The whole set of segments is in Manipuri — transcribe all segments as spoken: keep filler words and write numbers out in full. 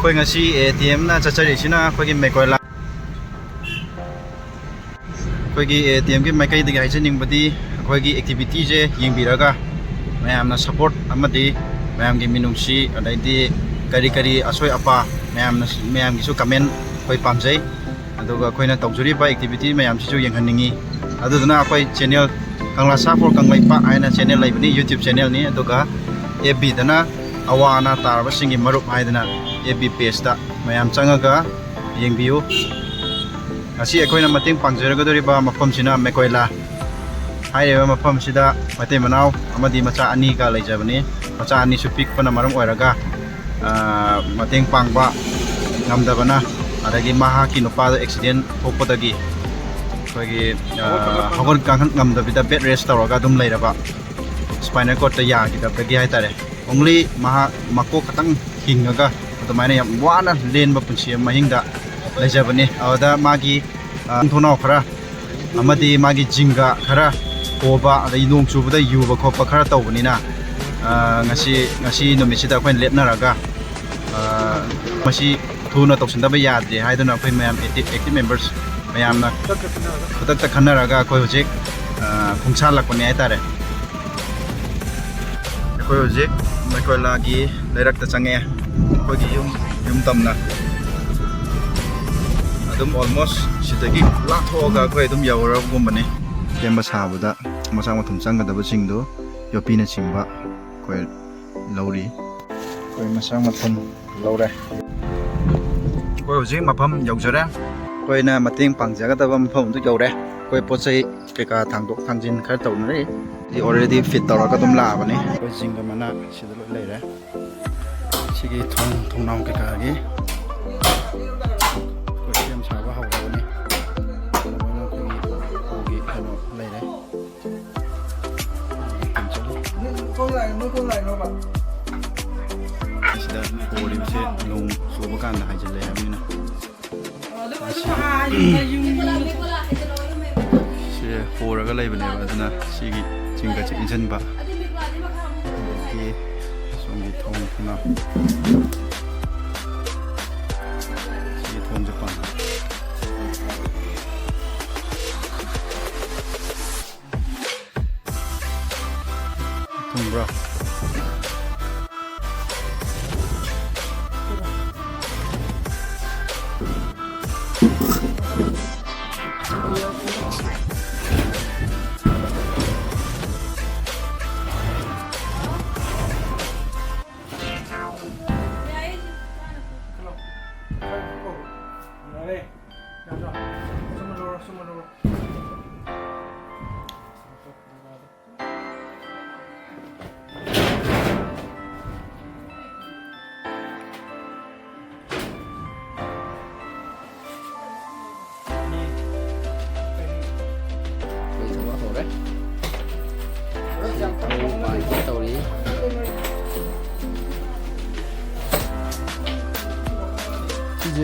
ꯑꯩꯈꯣꯏ ꯉꯁꯤ ꯑꯦ ꯇꯤ ꯑꯦꯝꯅ ꯆꯠꯆꯔꯤꯁꯤꯅ ꯑꯩꯈꯣꯏꯒꯤ ꯃꯦꯀꯣꯏꯂꯥ, ꯑꯩꯈꯣꯏꯒꯤ ꯑꯦ ꯇꯤ ꯑꯦꯝꯒꯤ ꯃꯥꯏꯀꯩꯗꯒꯤ ꯍꯥꯏꯖꯅꯤꯡꯕꯗꯤ, ꯑꯩꯈꯣꯏꯒꯤ ꯑꯦꯛꯇꯤꯚꯤꯇꯤꯁꯦ ꯌꯦꯡꯕꯤꯔꯒ ꯃꯌꯥꯝꯅ ꯁꯄꯣꯔꯠ ꯑꯃꯗꯤ ꯃꯌꯥꯝꯒꯤ ꯃꯤꯅꯨꯡꯁꯤ, ꯑꯗꯩꯗꯤ ꯀꯔꯤ ꯀꯔꯤ ꯑꯁꯣꯏ ꯑꯄꯥ ꯃꯌꯥꯝꯅ, ꯃꯌꯥꯝꯒꯤꯁꯨ ꯀꯃꯦꯟ ꯑꯩꯈꯣꯏ ꯄꯥꯝꯖꯩ꯫ ꯑꯗꯨꯒ ꯑꯩꯈꯣꯏꯅ ꯇꯧꯖꯔꯤꯕ ꯑꯦꯛꯇꯤꯚꯤꯇꯤ ꯃꯌꯥꯝꯁꯤꯁꯨ ꯌꯦꯡꯍꯟꯅꯤꯡꯉꯤ꯫ ꯑꯗꯨꯗꯨꯅ ꯑꯩꯈꯣꯏ ꯆꯦꯅꯦꯜ ꯀꯪꯂꯥꯁꯥ for ꯀꯪꯂꯩꯄꯥꯛ ꯍꯥꯏꯅ ꯆꯦꯅꯦꯜ ꯂꯩꯕꯅꯤ, YouTube ꯆꯦꯅꯦꯜꯅꯤ꯫ ꯑꯗꯨꯒ ꯑꯦꯐ ꯕꯤꯗꯅ ꯑꯋꯥ ꯑꯅꯥ ꯇꯥꯔꯕꯁꯤꯡꯒꯤ ꯃꯔꯨꯞ ꯍꯥꯏꯗꯅ ꯑꯦꯐ ꯕꯤ ꯄꯦꯖꯇ ꯃꯌꯥꯝ ꯆꯪꯉꯒ ꯌꯦꯡꯕꯤꯌꯨ꯫ ꯉꯁꯤ ꯑꯩꯈꯣꯏꯅ ꯃꯇꯦꯡ ꯄꯥꯡꯖꯔꯒꯗꯧꯔꯤꯕ ꯃꯐꯝꯁꯤꯅ ꯃꯦꯀꯣꯏꯂꯥ ꯍꯥꯏꯔꯤꯕ ꯃꯐꯝꯁꯤꯗ ꯃꯇꯩ ꯃꯅꯥꯎ ꯑꯃꯗꯤ ꯃꯆꯥ ꯑꯅꯤꯒ ꯂꯩꯖꯕꯅꯤ꯫ ꯃꯆꯥ ꯑꯅꯤꯁꯨ ꯄꯤꯛꯄꯅ ꯃꯔꯝ ꯑꯣꯏꯔꯒ, ꯑ, ꯃꯇꯦꯡ ꯄꯥꯡꯕ ꯉꯝꯗꯕꯅ, ꯑꯗꯒꯤ ꯃꯍꯥꯛꯀꯤ ꯅꯨꯄꯥꯗ ꯑꯦꯛꯁꯤꯗꯦꯟ ꯊꯣꯛꯄꯗꯒꯤ ꯑꯩꯈꯣꯏꯒꯤ, ꯑ, ꯍꯧꯒꯠ ꯀꯥꯡꯈꯠ ꯉꯝꯗꯕꯤꯗ ꯕꯦꯗ ꯔꯦꯁ ꯇꯧꯔꯒ ꯑꯗꯨꯝ ꯂꯩꯔꯕ, ꯁ꯭ꯄꯥꯏꯅꯦꯜ ꯀꯣꯔꯠꯇ ꯌꯥꯈꯤꯗꯕꯗꯒꯤ ꯍꯥꯏꯇꯥꯔꯦ꯫ Only ꯃꯍꯥꯛ ꯃꯀꯣꯛ ꯈꯇꯪ ꯍꯤꯡꯉꯒ ꯑꯗꯨꯃꯥꯏꯅ ꯌꯥꯝ ꯋꯥꯅ ꯂꯦꯟꯕ ꯄꯨꯟꯁꯤ ꯑꯃ ꯃꯍꯤꯡꯗ ꯂꯩꯖꯕꯅꯤ꯫ ꯑꯗꯨꯗ ꯃꯥꯒꯤ, ꯑ, ꯊꯣꯡꯅꯥꯎ ꯈꯔ ꯑꯃꯗꯤ ꯃꯥꯒꯤ ꯖꯤꯡꯒ ꯈꯔ ꯍꯣꯕ, ꯑꯗꯩ ꯅꯣꯡ ꯆꯨꯕꯗ ꯌꯨꯕ ꯈꯣꯠꯄ ꯈꯔ ꯇꯧꯕꯅꯤꯅ, ꯑ, ꯉꯁꯤ, ꯉꯁꯤ ꯅꯨꯃꯤꯠꯁꯤꯗ ꯑꯩꯈꯣꯏꯅ ꯂꯦꯞꯅꯔꯒ, ꯑ, ꯃꯁꯤ ꯊꯨꯅ ꯇꯧꯁꯤꯟꯗꯕ ꯌꯥꯗ꯭ꯔꯦ ꯍꯥꯏꯗꯨꯅ ꯑꯩꯈꯣꯏ ꯃꯌꯥꯝ ꯑꯦꯛꯇꯤꯚ, ꯑꯦꯛꯇꯤꯚ ꯃꯦꯝꯕꯔꯁ ꯃꯌꯥꯝꯅ ꯈꯨꯗꯛꯇ ꯈꯟꯅꯔꯒ ꯑꯩꯈꯣꯏ ꯍꯧꯖꯤꯛ, ꯑ, ꯈꯣꯡꯁꯥꯜꯂꯛꯄꯅꯦ ꯍꯥꯏꯇꯥꯔꯦ꯫ ꯑꯩꯈꯣꯏ ꯍꯧꯖꯤꯛ ꯃꯩꯀꯣꯏꯂꯥꯒꯤ ꯂꯩꯔꯛꯇ ꯆꯪꯉꯛꯑꯦ꯫ ꯑꯩꯈꯣꯏꯒꯤ ꯌꯨꯝ, ꯌꯨꯝ ꯇꯝꯅ ꯑꯗꯨꯝ almost ꯁꯤꯗꯒꯤ ꯂꯥꯟꯊꯣꯛꯑꯒ ꯑꯩꯈꯣꯏ ꯑꯗꯨꯝ ꯌꯧꯔꯕꯒꯨꯝꯕꯅꯤ꯫ ꯁꯦꯝꯕ ꯁꯥꯕꯗ ꯃꯆꯥꯛ ꯃꯊꯨꯝ ꯆꯪꯒꯗꯕꯁꯤꯡꯗꯨ ꯌꯣꯠꯄꯤꯅꯆꯤꯡꯕ ꯑꯩꯈꯣꯏ ꯂꯧꯔꯤ꯫ ꯑꯩꯈꯣꯏ ꯃꯆꯥꯛ ꯃꯊꯨꯝ ꯂꯧꯔꯦ꯫ ꯑꯩꯈꯣꯏ ꯍꯧꯖꯤꯛ ꯃꯐꯝ ꯌꯧꯖꯔꯦ꯫ ꯑꯩꯈꯣꯏꯅ ꯃꯇꯦꯡ ꯄꯥꯡꯖꯒꯗꯕ ꯃꯐꯝ ꯑꯗꯨ ꯌꯧꯔꯦ꯫ ꯑꯩꯈꯣꯏ ꯄꯣꯠ ꯆꯩ ꯀꯩꯀꯥ ꯊꯥꯡꯗꯣꯛ ꯊꯥꯡꯖꯤꯟ ꯈꯔ ꯇꯧꯅꯔꯤ꯫ ꯁꯤ already fit ꯇꯧꯔꯒ ꯑꯗꯨꯝ ꯂꯥꯛꯑꯕꯅꯤ꯫ ꯑꯩꯈꯣꯏ ꯖꯤꯡꯒ ꯃꯅꯥ ꯁꯤꯗ ꯂꯣꯏ ꯂꯩꯔꯦ꯫ ꯁꯤꯒꯤ ꯊꯣꯡ ꯊꯣꯡꯅꯥꯎ ꯀꯩꯀꯥꯒꯤ ꯑꯩꯈꯣꯏ ꯁꯦꯝ ꯁꯥꯕ ꯍꯧꯔꯕꯅꯤ꯫ ꯑꯗꯨꯃꯥꯏꯅ ꯑꯩꯈꯣꯏꯒꯤ ꯎꯒꯤ ꯀꯩꯅꯣ ꯂꯩꯔꯦ꯫ ꯁꯤꯗ ꯍꯣꯔꯤꯕꯁꯦ ꯅꯣꯡ ꯆꯨꯕ ꯀꯥꯟꯗ ꯍꯥꯏꯖꯤꯜꯂꯦ ꯍꯥꯏꯕꯅꯤꯅ꯫ ꯁꯤ ꯍꯣꯔꯒ ꯂꯩꯕꯅꯦꯕ, ꯑꯗꯨꯅ ꯁꯤꯒꯤ ꯆꯤꯡꯒꯁꯦ ꯏꯟꯁꯤꯟꯕ꯫ ꯑꯗꯒꯤ ꯁꯣꯝꯒꯤ ꯊꯣꯡ ꯊꯣꯡꯅꯥꯎ꯫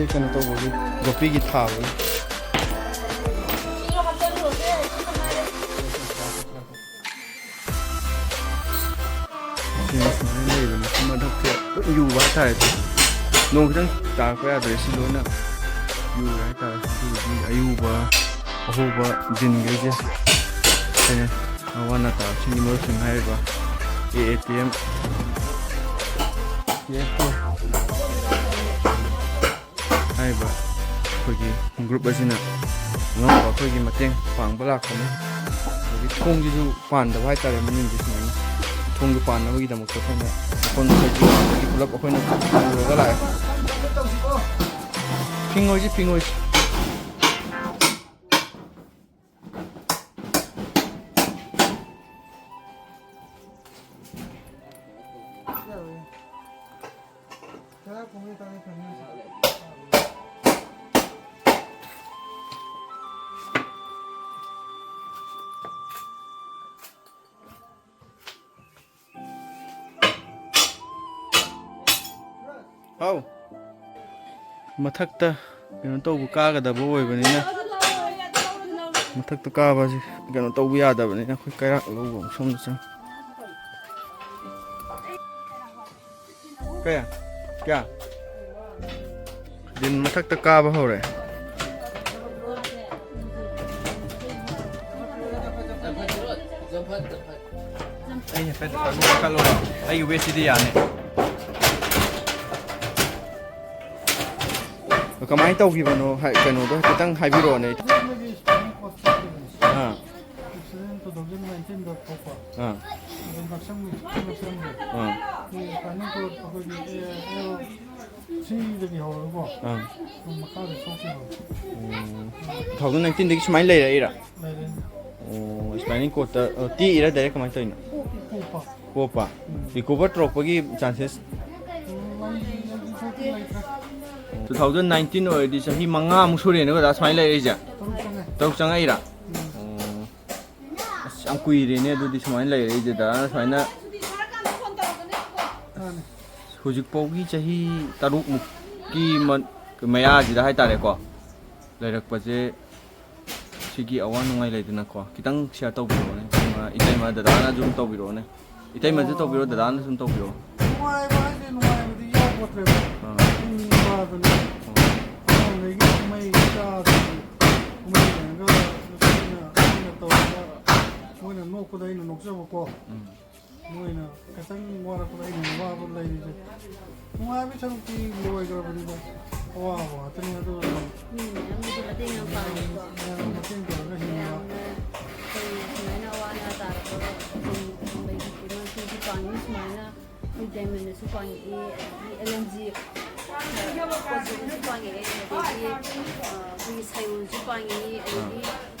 ꯀꯩꯅꯣ ꯇꯧꯕꯒꯤ, ꯌꯣꯠꯄꯤꯒꯤ ꯊꯥꯕꯒꯤ꯫ ꯁꯤ ꯁꯨꯃꯥꯏꯅ ꯂꯩꯕꯅꯤ꯫ ꯁꯤ ꯃꯊꯛꯁꯦ ꯂꯣꯏ ꯌꯨꯕ ꯍꯥꯏꯇꯥꯔꯦ꯫ ꯅꯣꯡ ꯈꯤꯇꯪ ꯇꯥꯔꯛꯄ ꯌꯥꯗ꯭ꯔꯦ꯫ ꯁꯤ ꯂꯣꯏꯅ ꯌꯨꯔꯦ ꯍꯥꯏꯇꯥꯔꯦ꯫ ꯑꯗꯨꯗꯤ ꯑꯌꯨꯕ, ꯑꯍꯣꯕ ꯖꯤꯟꯈꯩꯁꯦ꯫ ꯁꯤꯅꯦ ꯑꯋꯥ ꯑꯅꯥ ꯇꯥꯕꯁꯤꯡꯒꯤ ꯃꯔꯨꯞꯁꯤꯡ ꯍꯥꯏꯔꯤꯕ ꯑꯦ ꯑꯦ ꯇꯤ ꯑꯦꯝ ꯍꯥꯏꯔꯤꯕ ꯑꯩꯈꯣꯏꯒꯤ ꯒ꯭ꯔꯨꯞ ꯑꯁꯤꯅ ꯑꯉꯝꯕ ꯑꯩꯈꯣꯏꯒꯤ ꯃꯇꯦꯡ ꯄꯥꯡꯕ ꯂꯥꯛꯄꯅꯤ꯫ ꯑꯗꯒꯤ ꯊꯣꯡꯁꯤꯁꯨ ꯄꯥꯟꯗꯕ ꯍꯥꯏꯇꯥꯔꯦ, ꯃꯅꯤꯡꯁꯦ ꯁꯨꯃꯥꯏꯅ꯫ ꯊꯣꯡꯁꯨ ꯄꯥꯟꯅꯕꯒꯤꯗꯃꯛꯇ ꯑꯩꯈꯣꯏꯅ ꯃꯈꯣꯟ ꯃꯈꯩꯁꯤ ꯌꯥꯝꯕꯒꯤ ꯄꯨꯂꯞ ꯑꯩꯈꯣꯏꯅ ꯄꯨꯔꯒ ꯂꯥꯛꯑꯦ꯫ ꯐꯤꯡꯉꯣꯏꯁꯤ, ꯐꯤꯡꯉꯣꯏꯁꯤ꯫ ꯍꯥꯎ꯫ ꯃꯊꯛꯇ ꯀꯩꯅꯣ ꯇꯧꯕ, ꯀꯥꯒꯗꯕ ꯑꯣꯏꯕꯅꯤꯅ, ꯃꯊꯛꯇ ꯀꯥꯕꯁꯦ ꯀꯩꯅꯣ ꯇꯧꯕ ꯌꯥꯗꯕꯅꯤꯅ ꯑꯩꯈꯣꯏ ꯀꯩꯔꯥꯛ ꯂꯧꯕ ꯑꯃꯨꯛ ꯁꯣꯝꯗ ꯆꯪꯉꯦ꯫ ꯀꯌꯥ? ꯀꯌꯥ? ꯗꯤꯟ ꯃꯊꯛꯇ ꯀꯥꯕ ꯍꯧꯔꯦ꯫ ꯑꯩ ꯍꯥꯏꯐꯦꯠ ꯀꯥꯈꯠꯂꯣ, ꯀꯥꯈꯠꯂꯣꯔꯣ? ꯑꯩꯒꯤ ꯋꯦꯠꯁꯤꯗꯤ ꯌꯥꯅꯤ꯫ ꯀꯃꯥꯏꯅ ꯇꯧꯈꯤꯕꯅꯣ ꯍꯥꯏ-, ꯀꯩꯅꯣꯗꯣ ꯍꯥꯏꯐꯦꯠꯇꯪ ꯍꯥꯏꯕꯤꯔꯛꯑꯣꯅꯦ꯫ ꯑꯥ꯫ ꯑꯦꯛꯁꯤꯗꯦꯟ ꯇꯨ ꯊꯥꯎꯖꯟ ꯅꯥꯏꯟꯇꯤꯟꯗ ꯊꯣꯛꯄ꯫ ꯑꯥ꯫ ꯑꯗꯨ ꯉꯛꯁꯝꯒꯤ ꯉꯛꯁꯝꯁꯦ꯫ ꯑꯥ꯫ ꯑꯩꯈꯣꯏꯒꯤ ꯁ꯭ꯄꯥꯏꯅꯦꯜ ꯀꯣꯔꯗ ꯑꯩꯈꯣꯏꯒꯤ ꯑꯦ ꯑꯦꯜ ꯊ꯭ꯔꯤꯗꯒꯤ ꯍꯧꯔꯒꯀꯣ꯫ ꯑꯥ꯫ ꯑꯗꯨꯝ ꯃꯈꯥꯗ ꯁꯣꯛꯈꯤꯕ꯫ ꯑꯣ꯫ ꯇꯨ ꯊꯥꯎꯖꯟ ꯅꯥꯏꯟꯇꯤꯟꯗꯒꯤ ꯁꯨꯃꯥꯏꯅ ꯂꯩꯔꯛꯏꯔꯥ? ꯂꯩꯔꯛꯏꯅꯦ꯫ ꯑꯣ, ꯁ꯭ꯄꯥꯏꯅꯦꯜ ꯀꯣꯔꯗꯇ, ꯑꯣ, ꯇꯦꯛꯏꯔꯥ ꯗꯥꯏꯔꯦꯛ ꯀꯃꯥꯏꯅ ꯇꯧꯔꯤꯅꯣ? ꯄꯣꯞꯄ꯫ ꯄꯣꯞꯄ? ꯎꯝ꯫ ꯔꯤꯀꯣꯚꯔ ꯇꯧꯔꯛꯄꯒꯤ ꯆꯥꯟꯁꯦꯁ? ꯎꯝ, ꯂꯩ-, ꯂꯩꯗꯤ ꯊꯣꯛꯇꯤ ꯂꯩꯇ꯭ꯔꯦ꯫ ꯇꯨ ꯊꯥꯎꯖꯟ ꯅꯥꯏꯟꯇꯤꯟ ꯑꯣꯏꯔꯗꯤ ꯆꯍꯤ ꯃꯉꯥꯃꯨꯛ ꯁꯨꯔꯦꯅꯦꯀꯣ ꯗꯥ ꯁꯨꯃꯥꯏꯅ ꯂꯩꯔꯛꯏꯁꯦ? ꯇꯔꯨꯛ ꯆꯪꯉꯦ꯫ ꯇꯔꯨꯛ ꯆꯪꯉꯛꯏꯔꯥ? ꯎꯝ꯫ ꯑꯣ꯫ ꯑꯁ, ꯌꯥꯝ ꯀꯨꯏꯔꯦꯅꯦ ꯑꯗꯨꯗꯤ ꯁꯨꯃꯥꯏꯅ ꯂꯩꯔꯛꯏꯁꯦ, ꯗꯥꯅ ꯁꯨꯃꯥꯏꯅ꯫ ꯃꯥꯅꯦ꯫ ꯍꯧꯖꯤꯛꯐꯥꯎꯒꯤ ꯆꯍꯤ ꯇꯔꯨꯛꯃꯨꯛꯀꯤ ꯃ-, ꯃꯌꯥꯁꯤꯗ ꯍꯥꯏꯇꯥꯔꯦꯀꯣ, ꯂꯩꯔꯛꯄꯁꯦ, ꯁꯤꯒꯤ ꯑꯋꯥ ꯅꯨꯡꯉꯥꯏ ꯂꯩꯗꯅꯀꯣ, ꯈꯤꯇꯪ ꯁꯤꯌꯔ ꯇꯧꯕꯤꯔꯛꯑꯣꯅꯦ꯫ ꯏꯇꯩꯃ, ꯏꯇꯩꯃ, ꯗꯗꯥꯅꯁꯨ ꯑꯗꯨꯝ ꯇꯧꯕꯤꯔꯛꯑꯣꯅꯦ꯫ ꯏꯇꯩꯃꯁꯨ ꯇꯧꯕꯤꯔꯛꯑꯣ, ꯗꯗꯥꯅꯁꯨ ꯑꯗꯨꯝ ꯇꯧꯕꯤꯔꯛꯑꯣ꯫ ꯅꯨꯡꯉꯥꯏꯕ ꯍꯥꯏꯁꯦ ꯅꯨꯡꯉꯥꯏꯕꯗꯤ ꯌꯥꯎꯄꯣꯠꯇ꯭ꯔꯦꯕ꯫ ꯑꯥ꯫ ꯄꯨꯛꯅꯤꯡ ꯋꯥꯗꯅ꯫ ꯑꯣ꯫ ꯑꯉꯥꯡꯈꯩꯒꯤ ꯀꯨꯝꯍꯩ ꯏꯆꯥꯗꯒꯤ ꯀꯨꯝꯍꯩ ꯌꯦꯡꯉꯒ ꯅꯨꯄꯤꯅ ꯑꯩꯅ ꯇꯧꯔꯒ ꯃꯣꯏꯅ ꯅꯣꯛꯄꯗ ꯑꯩꯅ ꯅꯣꯛꯆꯕꯀꯣ꯫ ꯎꯝ꯫ ꯃꯣꯏꯅ ꯈꯤꯇꯪ ꯋꯥꯔꯛꯄꯗ ꯑꯩꯅ ꯋꯥꯕ ꯂꯩꯔꯤꯁꯦ꯫ ꯅꯨꯡꯉꯥꯏꯕꯒꯤ ꯁꯔꯨꯛꯇꯤ ꯂꯣꯏꯈ꯭ꯔꯕꯅꯤꯗ꯫ ꯑꯋꯥꯕ ꯉꯥꯛꯇꯅꯤ꯫ ꯑꯗꯨ ꯃꯤ ꯃꯌꯥꯝꯒꯤꯁꯨ ꯃꯇꯦꯡ ꯌꯥꯝ ꯄꯥꯡꯉꯤꯀꯣ꯫ ꯃꯌꯥꯝꯅ ꯃꯇꯦꯡ ꯇꯧꯔꯒ ꯍꯤꯡꯕ꯫ ꯃꯌꯥꯝꯅ ꯑꯩꯈꯣꯏ ꯁꯨꯃꯥꯏꯅ ꯑꯋꯥ ꯑꯅꯥ ꯇꯥꯔꯛꯄꯗ ꯑꯗꯨꯝ ꯂꯩꯕꯤꯗꯦ꯫ ꯃꯣꯏꯁꯨ ꯄꯥꯡꯉꯤ ꯁꯨꯃꯥꯏꯅ꯫ ꯑꯩꯈꯣꯏ ꯗꯥꯏꯃꯟꯅꯁꯨ ꯄꯥꯡꯉꯛꯏ, ꯑꯗꯒꯤ ꯑꯦꯜ ꯑꯦꯟ ꯖꯤ ꯄꯥꯡꯉꯛꯑꯦ, ꯑꯗꯒꯤ ꯑꯩꯈꯣꯏꯒꯤ ꯁꯥꯏꯑꯣꯟꯁꯨ ꯄꯥꯡꯉꯛꯏ, ꯑꯗꯒꯤ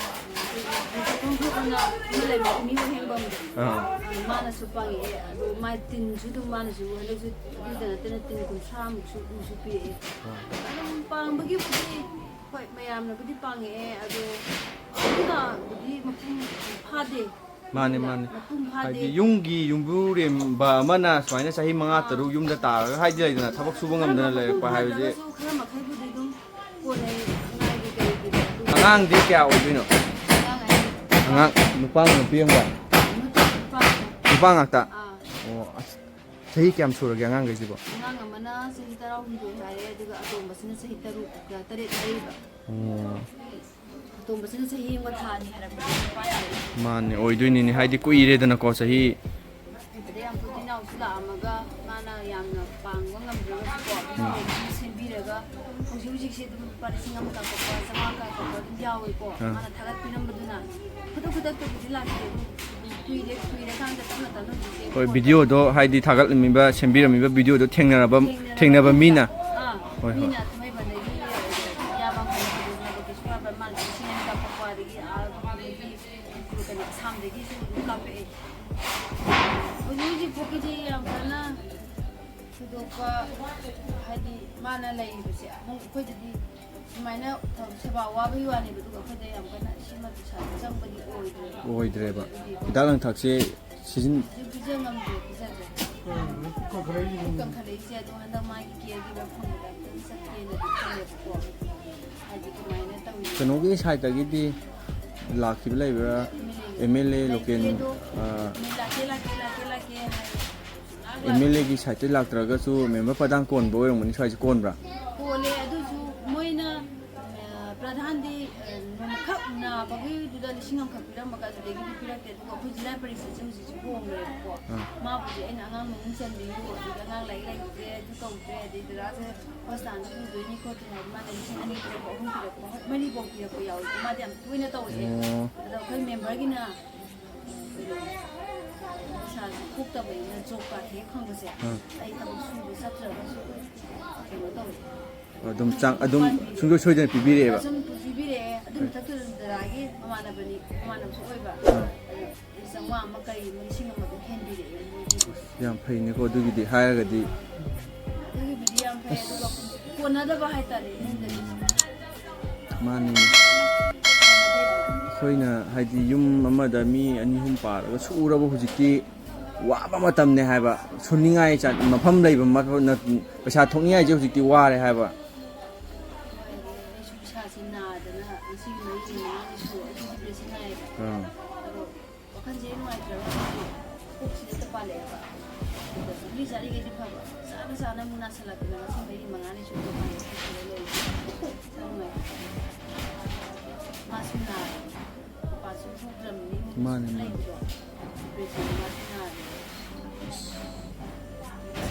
ꯑꯩꯈꯣꯏꯒꯤ ꯃꯐꯝ ꯐꯖꯅ ꯑꯃ ꯂꯩꯕ ꯃꯤ ꯑꯣꯏꯍꯦꯡꯕꯝ, ꯑꯥ꯫ ꯃꯥꯅꯁꯨ ꯄꯥꯡꯉꯛꯑꯦ꯫ ꯑꯗꯣ ꯃꯥꯏ ꯇꯤꯟꯁꯨ ꯑꯗꯨꯝ ꯃꯥꯅꯁꯨ ꯍꯟꯗꯛꯁꯨ ꯑꯗꯨꯗ ꯅꯠꯇꯅ ꯇꯤꯟ ꯀꯨꯟꯊ꯭ꯔꯥꯃꯨꯛꯁꯨ ꯎꯁꯨ ꯄꯤꯔꯛꯑꯦ꯫ ꯑꯗꯨꯝ ꯄꯥꯡꯕꯒꯤꯕꯨꯗꯤ ꯍꯣꯏ, ꯃꯌꯥꯝꯅꯕꯨꯗꯤ ꯄꯥꯡꯉꯛꯑꯦ, ꯑꯗꯣ ꯑꯗꯨꯅꯕꯨꯗꯤ ꯃꯄꯨꯡ ꯐꯥꯗꯦ꯫ ꯃꯥꯅꯦ, ꯃꯥꯅꯦ꯫ ꯃꯄꯨꯡ ꯐꯥꯗꯦ꯫ ꯍꯥꯏꯗꯤ ꯌꯨꯝꯒꯤ ꯌꯨꯝꯕꯨꯔꯦꯝꯕ ꯑꯃꯅ ꯁꯨꯃꯥꯏꯅ ꯆꯍꯤ ꯃꯉꯥ, ꯑꯥ꯫ ꯇꯔꯨꯛ ꯌꯨꯝꯗ ꯇꯥꯔꯒ, ꯍꯥꯏꯗꯤ ꯂꯩꯗꯅ, ꯊꯕꯛ ꯁꯨꯕ ꯈꯔ ꯉꯝꯗꯅ ꯃꯄꯨꯡ ꯂꯩꯔꯛꯄ ꯍꯥꯏꯕꯁꯦ꯫ ꯐꯥꯗ꯭ꯔꯒꯁꯨ ꯈꯔ ꯃꯈꯩꯕꯨꯗꯤ ꯑꯗꯨꯝ ꯀꯣꯟꯅꯩ, ꯑꯉꯥꯡꯒꯤ ꯀꯩꯒꯤꯗꯤ ꯑꯗꯨ ꯑꯉꯥꯡꯗꯤ ꯀꯌꯥ ꯑꯣꯏꯗꯣꯏꯅꯣ? ꯑꯉꯥꯡ ꯑꯩ ꯑꯉꯥꯡ ꯅꯨꯄꯥ ꯑꯃꯒ ꯅꯨꯄꯤ ꯑꯃꯒ? ꯅꯨꯄꯥ, ꯅꯨꯄꯥ꯫ ꯅꯨꯄꯥ ꯉꯥꯛꯇ? ꯑꯥ꯫ ꯑꯣ, ꯑꯁ, ꯆꯍꯤ ꯀꯌꯥꯝ ꯁꯨꯔꯒꯦ ꯑꯉꯥꯡꯈꯩꯁꯤꯕꯣ? ꯑꯉꯥꯡ ꯑꯃꯅ ꯆꯍꯤ ꯇꯔꯥꯍꯨꯝꯗꯣꯏ ꯍꯥꯏꯔꯦ, ꯑꯗꯨꯒ ꯑꯇꯣꯝꯕꯁꯤꯅ ꯆꯍꯤ ꯇꯔꯨꯛ, ꯇꯔꯦꯠ ꯍꯥꯏꯔꯤꯕ꯫ ꯑꯣ꯫ ꯑꯇꯣꯝꯕꯁꯤꯅ ꯆꯍꯤ ꯑꯃꯒ ꯊꯥ ꯑꯅꯤ ꯍꯥꯏꯔꯛꯄꯗ ꯅꯨꯄꯥ ꯌꯥꯔꯦ꯫ ꯃꯥꯅꯦ, ꯑꯣꯏꯗꯣꯏꯅꯤꯅꯦ, ꯍꯥꯏꯗꯤ ꯀꯨꯏꯔꯦꯗꯅꯀꯣ, ꯆꯍꯤ꯫ ꯑꯗꯩ ꯌꯥꯝ ꯀꯨꯏ ꯏꯅꯥꯎꯁꯨ ꯂꯥꯛꯑꯝꯃꯒ ꯃꯥꯅ ꯌꯥꯝꯅ ꯄꯥꯡꯕ ꯉꯝꯗ꯭ꯔꯒꯁꯨꯀꯣ, ꯎꯝ꯫ ꯏꯅꯥꯎꯁꯤꯅ ꯁꯦꯝꯕꯤꯔꯒ ꯍꯧꯖꯤꯛ ꯍꯧꯖꯤꯛꯁꯦ ꯑꯗꯨꯝ ꯂꯨꯄꯥ ꯂꯤꯁꯤꯡ ꯑꯃ ꯀꯥꯞꯄꯛꯄ, ꯆꯥꯝꯃꯉꯥ ꯀꯥꯞꯄꯛꯄ ꯑꯗꯨꯝ ꯌꯥꯎꯋꯦꯀꯣ꯫ ꯑꯥ꯫ ꯃꯥꯅ ꯊꯥꯒꯠꯄꯤꯔꯝꯕꯗꯨꯅ ꯈꯨꯗꯛ ꯈꯨꯗꯛꯇꯕꯨꯗꯤ ꯂꯥꯛꯇꯦ, ꯑꯗꯨꯝ ꯀꯨꯏꯔꯦ, ꯀꯨꯏꯔꯀꯥꯟꯗ ꯇꯞꯅ ꯇꯞꯅ ꯍꯧꯖꯤꯛꯇꯤ ꯍꯣꯏ, ꯐꯣꯟ ꯚꯤꯗꯤꯑꯣꯗꯣ ꯍꯥꯏꯗꯤ ꯊꯥꯒꯠꯂꯝꯃꯤꯕ, ꯁꯦꯝꯕꯤꯔꯝꯃꯤꯕ ꯚꯤꯗꯤꯑꯣꯗꯣ ꯊꯦꯡꯅꯔꯕ, ꯊꯦꯡꯅꯔꯕ ꯊꯦꯡꯅꯕ ꯃꯤꯅ꯫ ꯃꯤꯅ꯫ ꯑꯥ, ꯍꯣꯏ, ꯍꯣꯏ꯫ ꯃꯤꯅ ꯊꯥꯡꯃꯩꯕꯟꯗꯒꯤ ꯏꯌꯥꯝꯕ ꯑꯃ ꯂꯩꯕꯗꯣ ꯀꯩꯁꯨ ꯍꯥꯏꯕ, ꯃꯥꯅ ꯂꯤꯁꯤꯡ ꯑꯅꯤ ꯀꯥꯞꯄꯛꯄ, ꯑꯗꯒꯤ ꯑꯥ, ꯀꯩꯅꯣ, ꯑꯁꯥꯝꯗꯒꯤꯁꯨ ꯑꯗꯨꯝ ꯀꯥꯞꯄꯛꯑꯦ꯫ ꯍꯧꯖꯤꯛ ꯍꯧꯖꯤꯛ ꯐꯥꯎꯒꯤꯗꯤ ꯌꯥꯝ ꯀꯟꯅ ꯊꯣꯏꯗꯣꯛꯄ, ꯍꯥꯏꯗꯤ, ꯃꯥꯅ ꯂꯩꯔꯤꯕꯁꯦ ꯑꯃꯨꯛ ꯑꯩꯈꯣꯏꯗꯗꯤ ꯁꯨꯃꯥꯏꯅ ꯁꯦꯕꯥ ꯋꯥꯕꯒꯤ ꯋꯥꯅꯦꯕ, ꯑꯗꯨꯒ ꯑꯩꯈꯣꯏꯗ ꯌꯥꯝ ꯀꯟꯅ ꯁꯤꯃ ꯄꯩꯁꯥ ꯆꯪꯕꯗꯤ ꯑꯣꯏꯗ꯭ꯔꯦꯕ꯫ ꯑꯣꯏꯗ꯭ꯔꯦꯕ꯫ ꯑꯗꯨꯒꯤ ꯍꯤꯗꯥꯛ ꯂꯥꯡꯊꯛꯁꯦ ꯁꯤꯖꯤꯟ- ꯍꯧꯖꯤꯛ ꯄꯤꯖ ꯉꯝꯗ꯭ꯔꯦ, ꯄꯤꯖꯗ꯭ꯔꯦ꯫ ꯀꯟꯈꯠꯂꯛꯏꯁꯦ꯫ ꯑꯗꯣ ꯍꯟꯗꯛ ꯃꯥꯒꯤ ꯀꯦꯌꯔꯒꯤꯕ ꯐꯪꯕꯗ ꯑꯝꯇꯪ ꯆꯠꯀꯦꯅꯗꯤ ꯈꯜꯂꯦꯕꯀꯣ꯫ ꯍꯥꯏꯗꯤ ꯀꯃꯥꯏꯅ ꯇꯧꯔꯤꯅꯣ? ꯀꯩꯅꯣꯒꯤ ꯁꯥꯏꯠꯇꯒꯤꯗꯤ ꯂꯥꯛꯈꯤꯕ ꯂꯩꯕ꯭ꯔꯥ? ꯑꯦꯝ ꯑꯦꯜ ꯑꯦ ꯂꯩꯇꯦ ꯂꯣꯀꯦꯜ, ꯑꯗꯣ ꯑꯥ, ꯂꯥꯛꯀꯦ, ꯂꯥꯛꯀꯦ, ꯂꯥꯛꯀꯦ, ꯂꯥꯛꯀꯦ ꯍꯥꯏ꯫ ꯑꯦꯝ ꯑꯦꯜ ꯑꯦꯒꯤ ꯁꯥꯏꯠꯇꯒꯤ ꯂꯥꯛꯇ꯭ꯔꯒꯁꯨ ꯃꯦꯝꯕꯔ ꯄ꯭ꯔꯙꯥꯟ ꯀꯣꯟꯕ ꯑꯣꯏꯔꯝꯒꯅꯤ, ꯁ꯭ꯋꯥꯏꯁꯦ ꯀꯣꯟꯕ꯭ꯔꯥ? ꯀꯣꯜꯂꯦ, ꯑꯗꯨꯁꯨ ꯃꯣꯏꯅ, ꯑ, ꯄ꯭ꯔꯙꯥꯟꯗꯤ, ꯑ, ꯅꯣꯡꯃꯈꯛ ꯅꯥꯕꯒꯤꯗꯨꯗ ꯂꯤꯁꯤꯡ ꯑꯃꯈꯛ ꯄꯤꯔꯝꯃꯒ ꯑꯗꯨꯗꯒꯤꯗꯤ ꯄꯤꯔꯛꯇꯦ꯫ ꯑꯗꯨꯒ ꯑꯩꯈꯣꯏ ꯖꯤꯂꯥ ꯄꯔꯤꯁꯠꯁꯦ ꯍꯧꯖꯤꯛꯁꯨ ꯍꯣꯡꯈ꯭ꯔꯦꯕꯀꯣ꯫ ꯑꯥ꯫ ꯃꯥꯕꯨꯗꯤ ꯑꯩꯅ ꯑꯉꯥꯡ ꯃꯃꯤꯡ ꯆꯟꯕꯤꯌꯨ, ꯑꯗꯒꯤ ꯑꯉꯥꯡ ꯂꯥꯏꯔꯤꯛ ꯂꯩꯇ꯭ꯔꯦ, ꯑꯗꯨ ꯇꯧꯗ꯭ꯔꯦ, ꯑꯗꯩ ꯗꯗꯥꯁꯦ ꯍꯣꯁꯄꯤꯇꯥꯜꯗ ꯄꯨꯗꯣꯏꯅꯤ ꯈꯣꯠꯇꯣꯏꯅꯤ ꯍꯥꯏꯗꯤ ꯃꯥꯅ ꯂꯤꯁꯤꯡ ꯑꯅꯤ ꯄꯤꯔꯛꯄ, ꯑꯍꯨꯝ ꯄꯤꯔꯛꯄ, ꯍꯣꯏ, ꯃꯔꯤꯐꯧ ꯄꯤꯔꯛꯄ ꯌꯥꯎꯋꯤ꯫ ꯃꯥꯗꯤ ꯌꯥꯝ ꯇꯣꯏꯅ ꯇꯧꯔꯛꯑꯦ꯫ ꯑꯣ꯫ ꯑꯗꯣ ꯑꯩꯈꯣꯏ ꯃꯦꯝꯕꯔꯒꯤꯅ ꯀꯩꯅꯣ, ꯄꯩꯁꯥꯁꯦ ꯊꯣꯛꯇꯕꯅꯤꯅ ꯖꯣꯕ ꯀꯥꯔꯗ ꯍꯦꯛ ꯐꯪꯕꯁꯦ, ꯑꯥ꯫ ꯑꯩ ꯊꯕꯛ ꯁꯨꯕ ꯆꯠꯇ꯭ꯔꯒꯁꯨ ꯀꯩꯅꯣ ꯇꯧꯋꯦ꯫ ꯑꯗꯨꯝ ꯆꯥꯡ-, ꯑꯗꯨꯝ ꯄꯥꯟꯕꯤꯔꯦ꯫ ꯁꯨꯡꯁꯣꯏ ꯁꯣꯏꯗꯅ ꯄꯤꯕꯤꯔꯛꯑꯦꯕ꯫ ꯁꯨꯝ ꯄꯤꯕꯤꯔꯛꯑꯦ꯫ ꯑꯗꯨ ꯃꯊꯛꯇꯨꯗ ꯗꯗꯥꯒꯤ ꯃꯃꯥꯟꯅꯕꯅꯤ, ꯃꯃꯥꯟꯅꯕꯁꯨ ꯑꯣꯏꯕ꯫ ꯑꯥ꯫ ꯑꯗꯨ ꯆꯥꯝꯃꯉꯥ ꯑꯃ ꯀꯔꯤ ꯑꯃ ꯂꯤꯁꯤꯡ ꯑꯃ ꯑꯗꯨꯝ ꯍꯦꯟꯕꯤꯔꯛꯑꯦ ꯃꯣꯏꯒꯤ꯫ ꯑꯁ, ꯌꯥꯝ ꯐꯩꯅꯦꯀꯣ ꯑꯗꯨꯒꯤꯗꯤ ꯍꯥꯏꯔꯒꯗꯤ꯫ ꯑꯗꯨꯒꯤꯕꯨꯗꯤ ꯌꯥꯝ ꯐꯩ, ꯑꯗꯨꯒ ꯑꯁ꯫ ꯀꯣꯟꯅꯗꯕ ꯍꯥꯏꯇꯥꯔꯦ ꯏꯃꯨꯡꯗꯗꯤ꯫ ꯃꯥꯅꯤ꯫ ꯑꯩꯈꯣꯏꯅ ꯍꯥꯏꯗꯤ ꯌꯨꯝ ꯑꯃꯗ ꯃꯤ ꯑꯅꯤ ꯑꯍꯨꯝ ꯄꯥꯔꯒ ꯁꯨꯔꯕ ꯍꯧꯖꯤꯛꯇꯤ ꯋꯥꯕ ꯃꯇꯝꯅꯦ ꯍꯥꯏꯕ꯫ ꯁꯨꯅꯤꯡꯉꯥꯏ ꯆꯥ-, ꯃꯐꯝ ꯂꯩꯕ ꯃꯐꯝ ꯅꯠ-, ꯄꯩꯁꯥ ꯊꯣꯛꯅꯤꯡꯉꯥꯏꯁꯦ ꯍꯧꯖꯤꯛꯇꯤ ꯋꯥꯔꯦ ꯍꯥꯏꯕ꯫ ꯑꯩꯁꯨ ꯏꯁꯥꯁꯤ ꯅꯥꯗꯅ ꯉꯁꯤꯒꯤ ꯃꯔꯤ ꯃꯉꯥꯅꯤ ꯁꯨꯔꯦ, ꯑꯩꯁꯨ ꯗꯤꯄ꯭ꯔꯦꯁꯟ ꯅꯥꯏꯌꯦꯕ꯫ ꯑꯥ꯫ ꯑꯗꯣ ꯋꯥꯈꯜꯁꯦ ꯅꯨꯡꯉꯥꯏꯇ꯭ꯔꯒꯁꯨ ꯀꯣꯛꯁꯤꯗ ꯍꯦꯛꯇ ꯄꯥꯜꯂꯛꯑꯦꯕ꯫ ꯑꯗꯨꯒ ꯒꯨꯂꯤ ꯆꯥꯔꯤꯈꯩꯗꯤ ꯐꯕ, ꯆꯥꯅ ꯆꯥꯅ ꯑꯃꯨꯛ ꯅꯥꯁꯤꯜꯂꯛꯇꯅ ꯉꯁꯤ ꯃꯔꯤ ꯃꯉꯥꯅꯤ ꯁꯨꯝ ꯇꯧꯕ ꯍꯥꯏꯁꯦ ꯈꯔ ꯂꯩ꯫ ꯈꯔ ꯅꯨꯡꯉꯥꯏꯇꯦ꯫ ꯃꯥꯁꯨ ꯅꯥꯔꯦ꯫ ꯃꯄꯥꯟꯁꯨ ꯊꯣꯛꯇ꯭ꯔꯕꯅꯤꯅ ꯏꯃꯨꯡꯗ ꯃꯥꯅꯦ, ꯁꯨꯝ ꯃꯥꯅꯦ꯫ ꯂꯩꯕꯗꯣ꯫ ꯗꯤꯄ꯭ꯔꯦꯁꯟ ꯃꯥꯁꯨ ꯅꯥꯔꯦ꯫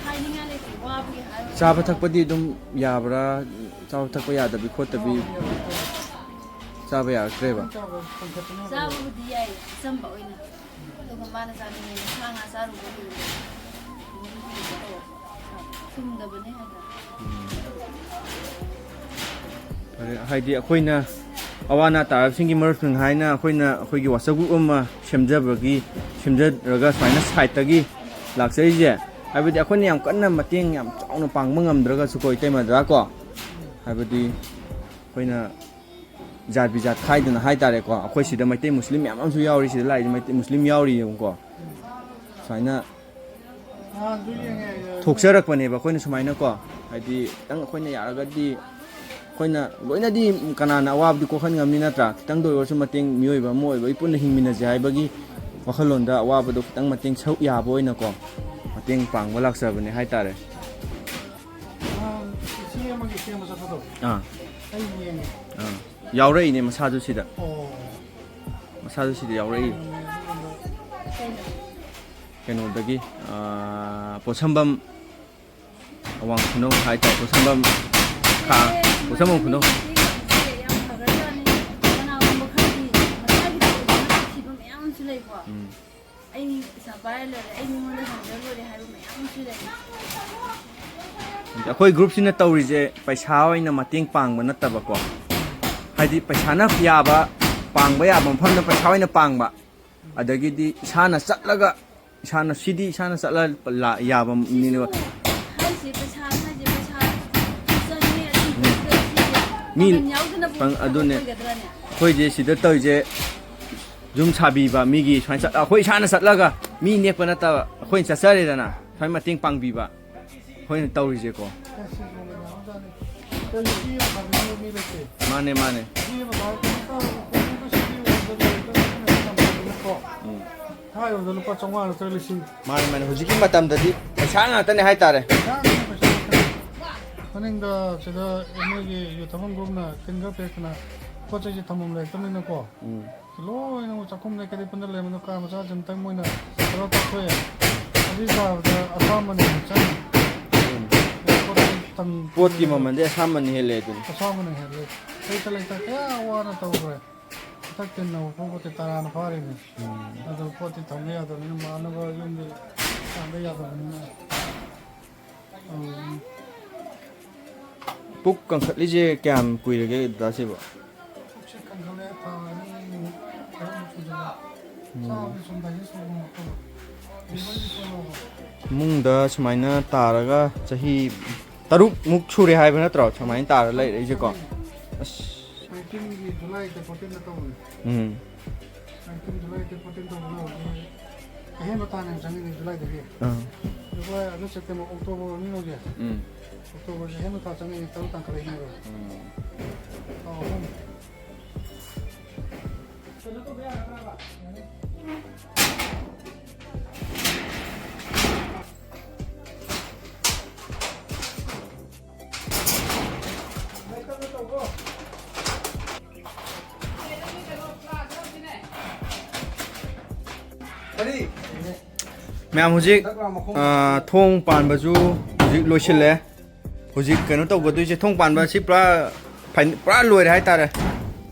ꯍꯥꯏꯅꯤꯡꯉꯥꯏ ꯂꯩꯇꯦ, ꯋꯥꯕꯒꯤ ꯍꯥꯏꯔꯨꯔꯗꯤ꯫ ꯆꯥꯕ ꯊꯛꯄꯗꯤ ꯑꯗꯨꯝ ꯌꯥꯕ꯭ꯔꯥ? ꯆꯥꯕ ꯊꯛꯄ ꯌꯥꯗꯕꯤ ꯈꯣꯠꯇꯕꯤ? ꯆꯥꯕ ꯌꯥꯔꯛꯇ꯭ꯔꯦꯕ? ꯆꯥꯕꯕꯨꯗꯤ ꯌꯥꯏ, ꯑꯆꯝꯕ ꯑꯣꯏꯅ꯫ ꯑꯗꯨꯒ ꯃꯥꯅ ꯆꯥꯅꯤꯡꯉꯦꯅ ꯁꯥ ꯉꯥ ꯆꯥꯔꯨꯕ ꯂꯣꯏꯔꯦ꯫ ꯇꯨꯝꯗꯕꯅꯦ ꯍꯥꯏꯕ꯫ ꯐꯔꯦ, ꯍꯥꯏꯗꯤ ꯑꯩꯈꯣꯏꯅ ꯑꯋꯥ ꯑꯅꯥ ꯇꯥꯔꯕꯁꯤꯡꯒꯤ ꯃꯔꯨꯞꯁꯤꯡ ꯍꯥꯏꯅ ꯑꯩꯈꯣꯏꯅ ꯑꯩꯈꯣꯏꯒꯤ WhatsApp group ꯑꯃ ꯁꯦꯝꯖꯕꯒꯤ, ꯁꯦꯝꯖꯔꯒ ꯁꯨꯃꯥꯏꯅ ꯁꯥꯏꯠꯇꯒꯤ ꯂꯥꯛꯆꯔꯤꯁꯦ꯫ ꯍꯥꯏꯕꯗꯤ ꯑꯩꯈꯣꯏꯅ ꯌꯥꯝ ꯀꯟꯅ ꯃꯇꯦꯡ ꯌꯥꯝ ꯆꯥꯎꯅ ꯄꯥꯡꯕ ꯉꯝꯗ꯭ꯔꯒꯁꯨꯀꯣ, ꯏꯇꯩꯃꯗ ꯀꯣ, ꯍꯥꯏꯕꯗꯤ ꯑꯩꯈꯣꯏꯅ ꯖꯥꯠ ꯕꯤꯖꯥꯠ ꯈꯥꯏꯗꯅ ꯍꯥꯏꯇꯥꯔꯦꯀꯣ, ꯑꯩꯈꯣꯏ ꯁꯤꯗ ꯃꯩꯇꯩ ꯃꯨꯁꯂꯤꯝ ꯃꯌꯥꯝ ꯑꯃꯁꯨ ꯌꯥꯎꯔꯤ, ꯁꯤꯗ ꯂꯥꯛꯏꯁꯦ ꯃꯩꯇꯩ ꯃꯨꯁꯂꯤꯝ ꯌꯥꯎꯔꯤ ꯌꯦꯡꯉꯨꯀꯣ꯫ ꯁꯨꯃꯥꯏꯅ ꯊꯣꯛꯆꯔꯛꯄꯅꯦꯕ꯫ ꯑꯩꯈꯣꯏꯅ ꯁꯨꯃꯥꯏꯅꯀꯣ, ꯍꯥꯏꯗꯤ ꯈꯤꯇꯪ ꯑꯩꯈꯣꯏꯅ ꯌꯥꯔꯒꯗꯤ, ꯑꯩꯈꯣꯏꯅ ꯂꯣꯏꯅꯗꯤ ꯀꯅꯥꯅ ꯑꯋꯥꯕꯗꯤ ꯀꯣꯛꯍꯟ ꯉꯝꯃꯤ ꯅꯠꯇ꯭ꯔꯥ? ꯈꯤꯇꯪꯗ ꯑꯣꯏꯔꯁꯨ ꯃꯇꯦꯡ, ꯃꯤꯑꯣꯏꯕ ꯑꯃ ꯑꯣꯏꯕꯒꯤ ꯄꯨꯟꯅ ꯍꯤꯡꯃꯤꯟꯅꯁꯦ ꯍꯥꯏꯕꯒꯤ ꯋꯥꯈꯜꯂꯣꯟꯗ ꯑꯋꯥꯕꯗꯣ ꯈꯤꯇꯪ ꯃꯇꯦꯡ ꯁꯔꯨꯛ ꯌꯥꯕ ꯑꯣꯏꯅꯀꯣ, ꯃꯇꯦꯡ ꯄꯥꯡꯕ ꯂꯥꯛꯆꯕꯅꯦ ꯍꯥꯏꯇꯥꯔꯦ꯫ ꯅꯍꯥꯟ ꯏꯆꯦ ꯑꯃꯒꯤ ꯁꯦꯝꯕ ꯆꯠꯄꯗꯣ ꯑꯥ꯫ ꯑꯩ ꯌꯦꯡꯉꯦ꯫ ꯑꯥ꯫ ꯌꯥꯎꯔꯛꯏꯅꯦ ꯃꯁꯥꯁꯨ ꯁꯤꯗ꯫ ꯑꯣ꯫ ꯃꯁꯥꯁꯨ ꯁꯤꯗ ꯌꯥꯎꯔꯛꯏ꯫ ꯀꯩꯅꯣꯗꯒꯤ, ꯑꯥ, ꯄꯣꯠꯁꯝꯕꯝ ꯑꯋꯥꯡ ꯈꯨꯅꯧ ꯍꯥꯏꯇꯥꯔꯦ, ꯄꯣꯠꯁꯝꯕꯝ ꯈꯥ-, ꯄꯣꯠꯁꯝꯕꯝ ꯈꯨꯅꯧ꯫ ꯌꯥꯝ ꯐꯈ꯭ꯔꯖꯥꯠꯅꯤ꯫ ꯀꯅꯥꯒꯨꯝꯕ ꯈꯔꯗꯤ ꯃꯁꯥꯒꯤ ꯇꯧꯗꯅ ꯊꯤꯕ ꯃꯌꯥꯝ ꯑꯃꯁꯨ ꯂꯩꯀꯣ꯫ ꯎꯝ꯫ ꯑꯩ ꯄꯩꯁꯥ ꯄꯥꯏꯔ ꯂꯣꯏꯔꯦ, ꯑꯩ ꯃꯤꯉꯣꯟꯗ ꯍꯪꯖ ꯂꯣꯏꯔꯦ ꯍꯥꯏꯕ ꯃꯌꯥꯝ ꯑꯃꯁꯨ ꯂꯩ꯫ ꯑꯩꯈꯣꯏ group ꯁꯤꯅ ꯇꯧꯔꯤꯁꯦ ꯄꯩꯁꯥ ꯑꯣꯏꯅ ꯃꯇꯦꯡ ꯄꯥꯡꯕ ꯅꯠꯇꯕꯀꯣ, ꯍꯥꯏꯗꯤ ꯄꯩꯁꯥꯅ ꯌꯥꯕ, ꯄꯥꯡꯕ ꯌꯥꯕ ꯃꯐꯝꯗ ꯄꯩꯁꯥ ꯑꯣꯏꯅ ꯄꯥꯡꯕ, ꯑꯗꯒꯤꯗꯤ ꯏꯁꯥꯅ ꯆꯠꯂꯒ, ꯏꯁꯥꯅ, ꯁꯤꯗꯤ ꯏꯁꯥꯅ ꯆꯠꯂ ꯂꯥ-, ꯌꯥꯕ ꯃꯤꯅꯦꯕ꯫ ꯍꯥꯏꯁꯦ ꯄꯩꯁꯥ, ꯍꯥꯏꯁꯦ ꯄꯩꯁꯥ ꯆꯪꯉꯦ, ꯑꯗꯨ ꯎꯝ꯫ ꯇꯧꯗ꯭ꯔꯗꯤ ꯁꯤꯁꯦ ꯃꯤ ꯄꯥꯡꯒꯜ ꯌꯥꯎꯗꯅꯕꯨ ꯄꯥꯡ-, ꯑꯗꯨꯅꯦ꯫ ꯑꯣꯏꯒꯗ꯭ꯔꯥꯅꯦ? ꯑꯩꯈꯣꯏꯁꯦ ꯁꯤꯗ ꯇꯧꯔꯤꯁꯦ ꯌꯨꯝ ꯁꯥꯕꯤꯕ ꯃꯤꯒꯤ ꯁꯨꯃꯥꯏꯅ ꯆꯠ-, ꯑꯩꯈꯣꯏ ꯏꯁꯥꯅ ꯆꯠꯂꯒ ꯃꯤ ꯅꯦꯛꯄ ꯅꯠꯇꯕ, ꯑꯩꯈꯣꯏꯅ ꯆꯠꯆꯔꯦꯗꯅ ꯁꯨꯃꯥꯏꯅ ꯃꯇꯦꯡ ꯄꯥꯡꯕꯤꯕ꯫ ꯑꯩꯈꯣꯏꯅ ꯇꯧꯔꯤꯁꯦꯀꯣ꯫ ꯃꯥꯅꯦ, ꯃꯥꯅꯦ꯫ ꯎꯝ꯫ ꯃꯥꯅꯦ, ꯃꯥꯅꯦ꯫ ꯍꯧꯖꯤꯛꯀꯤ ꯃꯇꯝꯗꯗꯤ ꯄꯩꯁꯥ ꯉꯥꯛꯇꯅꯦ ꯍꯥꯏꯇꯥꯔꯦ꯫ ꯃꯅꯤꯡꯗ ꯁꯤꯗ ꯃꯣꯏꯒꯤ ꯌꯨ ꯊꯛꯐꯝ groupꯅ ꯇꯤꯟ ꯈꯔ ꯄꯤꯔꯛꯇꯅ ꯄꯣꯠ ꯆꯩꯁꯦ ꯊꯝꯐꯝ ꯂꯩꯔꯛꯇꯕꯅꯤꯅꯀꯣ꯫ ꯎꯝ꯫ ꯂꯣꯏꯅꯃꯛ ꯆꯥꯛꯈꯨꯝꯗ ꯀꯩꯗꯩ ꯄꯨꯟꯅ ꯂꯩꯔꯝꯕꯗꯣ ꯀꯥ ꯃꯆꯥꯁꯦ ꯑꯝꯇꯪ ꯃꯣꯏꯅ ꯀꯩꯅꯣ ꯇꯧꯊꯣꯛꯑꯦ꯫ ꯑꯗꯨ ꯁꯥꯕꯗ ꯑꯁꯥꯝꯕꯅ ꯍꯦꯟꯅ ꯆꯪꯉꯤ꯫ ꯎꯝ꯫ ꯄꯣꯠ ꯆꯩ ꯊꯝ-, ꯄꯣꯠꯀꯤ ꯃꯃꯜꯗꯤ ꯑꯁꯥꯝꯕꯅ ꯍꯦꯜꯂꯦ ꯑꯗꯨꯅꯤ꯫ ꯑꯁꯥꯝꯕꯅ ꯍꯦꯜꯂꯦ꯫ ꯂꯩꯇ ꯂꯩꯇ ꯀꯌꯥ ꯋꯥꯅ ꯇꯧꯈ꯭ꯔꯦ꯫ ꯍꯟꯗꯛ ꯇꯤꯟ ꯍꯧꯕ ꯄꯣꯠꯇꯤ ꯇꯔꯥꯅ ꯐꯥꯔꯤꯅꯤ꯫ ꯎꯝ꯫ ꯑꯗꯣ ꯄꯣꯠꯇꯤ ꯊꯝꯕ ꯌꯥꯗꯕꯅꯤꯅ, ꯃꯥꯟꯅꯕ ꯌꯨꯝꯗꯤ ꯇꯥꯟꯕ ꯌꯥꯗꯕꯅꯤꯅ꯫ ꯄꯨꯛ ꯀꯟꯈꯠꯂꯤꯁꯦ ꯀꯌꯥꯝ ꯀꯨꯏꯔꯒꯦ ꯗꯗꯥ ꯁꯤꯕꯣ? ꯄꯨꯛꯁꯦ ꯀꯟꯈꯠꯂꯦ, ꯊꯥ ꯑꯅꯤꯃꯨꯛ, ꯑꯍꯨꯝꯃꯨꯛ ꯁꯨꯖꯜꯂꯦ꯫ ꯎꯝ꯫ ꯆꯥꯕꯗꯤ ꯁꯨꯝ digest ꯇꯧꯕ ꯉꯝꯃꯛꯇꯕ꯫ Liverꯗꯤ ꯁꯣꯛꯑꯕ꯫ ꯏꯃꯨꯡꯗ ꯁꯨꯃꯥꯏꯅ ꯇꯥꯔꯒ ꯆꯍꯤ ꯇꯔꯨꯛꯃꯨꯛ ꯁꯨꯔꯦ ꯍꯥꯏꯕ ꯅꯠꯇ꯭ꯔꯣ? ꯁꯨꯃꯥꯏꯅ ꯇꯥꯔ ꯂꯩꯔꯛꯏꯁꯦꯀꯣ? ꯑꯁ꯫ Nineteenꯒꯤ Julyꯗ fourteenꯗ ꯇꯧꯕꯅꯦ꯫ ꯎꯝ꯫ Nineteen Julyꯗ fourteen ꯇꯧꯕꯗ ꯍꯧꯖꯤꯛ ꯑꯍꯦꯟꯕ ꯇꯥꯅ ꯌꯥꯝ ꯆꯪꯉꯤꯅꯦ Julyꯗꯒꯤ꯫ ꯑꯥ꯫ ꯑꯩꯈꯣꯏ ꯑꯗꯨ ꯁꯦꯞꯇꯦꯝꯕꯔ, ꯑꯣꯛꯇꯣꯕꯔ ꯃꯅꯨꯡ ꯌꯧꯁꯦ꯫ ꯎꯝ꯫ ꯑꯣꯛꯇꯣꯕꯔꯁꯦ ꯍꯦꯟꯕ ꯊꯥ ꯆꯪꯉꯛꯑꯦ, ꯇꯔꯨꯛ ꯇꯥꯡꯈꯠꯂꯛꯏꯅꯦꯕ꯫ ꯎꯝ꯫ ꯊꯥ ꯑꯍꯨꯝ꯫ ꯃꯌꯥꯝ ꯍꯧꯖꯤꯛ, ꯑ, ꯊꯣꯡ ꯄꯥꯟꯕꯁꯨ ꯍꯧꯖꯤꯛ ꯂꯣꯏꯁꯤꯜꯂꯦ꯫ ꯍꯧꯖꯤꯛ ꯀꯩꯅꯣ ꯇꯧꯒꯗꯣꯏꯁꯦ, ꯊꯣꯡ ꯄꯥꯟꯕ ꯑꯁꯤ ꯄꯨꯔꯥ ꯐꯥꯏꯟ-, ꯄꯨꯔꯥ ꯂꯣꯏꯔꯦ ꯍꯥꯏꯇꯥꯔꯦ,